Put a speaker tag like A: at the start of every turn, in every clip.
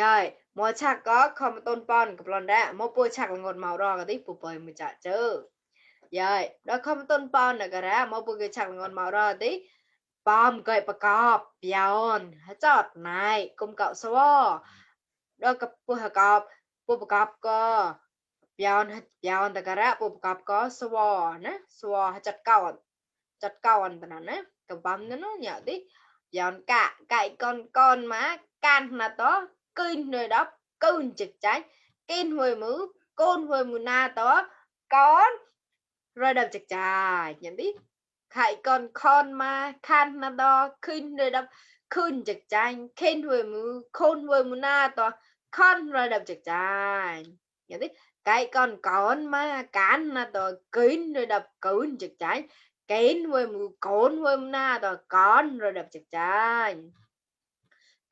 A: rồi mua chắc có không tôn ponกับ lon ได้ mua bùi chắc là ngột màu đỏ cái tí bùi bùi mới chả chớ rồi đó không tôn pon là cái ra mua bùi cái chắc là ngột màu đỏ tí bom gậy bạc cọp bion hết chọt này cùng cậu số đó cái bùi hà cọp bùi bạc cọp có bion hết bion là cái ra bùi bạc cọp có số nè số hết chặt câu anh bên nè cái bom nó nhở tí bion cả cậy con má can là đó kinh rồi đó cơn trực trái kinh hồi mứ côn hồi mù na đó con rồi đập trực trái nhận đi hãy còn con mà khan na đó kinh rồi đập kinh trực trái kinh hồi mứ khôn hồi mù na đó con rồi đập trực trái nhận đi cái con mà cán na đó kinh rồi đập kinh trực trái kín hồi mù côn hồi mù na đó con rồi đập trực trái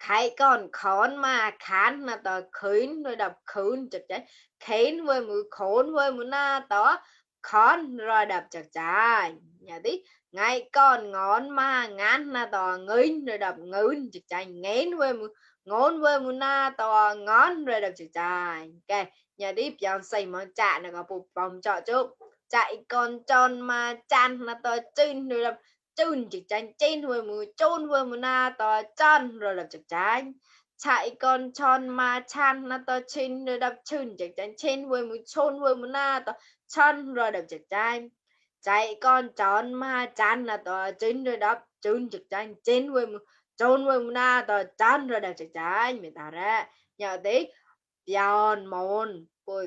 A: khai con khốn mà khán là tờ khuyến rồi đập khuyến chật trái khến với mũi khốn với mũi na tớ khốn rồi đập chật trái nhà tí ngay con ngón mà ngán là tờ ngín rồi đập ngín chật trái ngén với mũi ngón với mũi na tờ ngón rồi đập chật trái ok nhà tí bây xây món chạ này có bụng vòng trọ chút chạy con tròn mà chan là tờ chín rồi đập chun trực tranh trên hồi mùi chôn hồi mùi na to chân rồi đập trực tranh chạy con tròn mà chan là to trên rồi đập chun trực tranh trên hồi mùi chôn hồi mùi na to chân rồi đập trực tranh chạy con tròn mà chan là to trên rồi đập chun trực tranh trên hồi mùi chôn hồi mùi na to chân rồi đập trực tranh mình ta ra nhờ tí bion môn bùi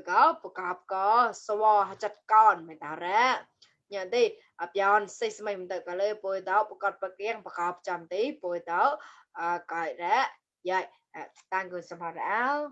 A: có xô chặt con mình ta ra nhờ tí bion xây mình tự cả lời bùi tớ bùi bạc kiên bạc cọp chầm tí bùi tớ cởi ra vậy tăng cường sản phẩm áo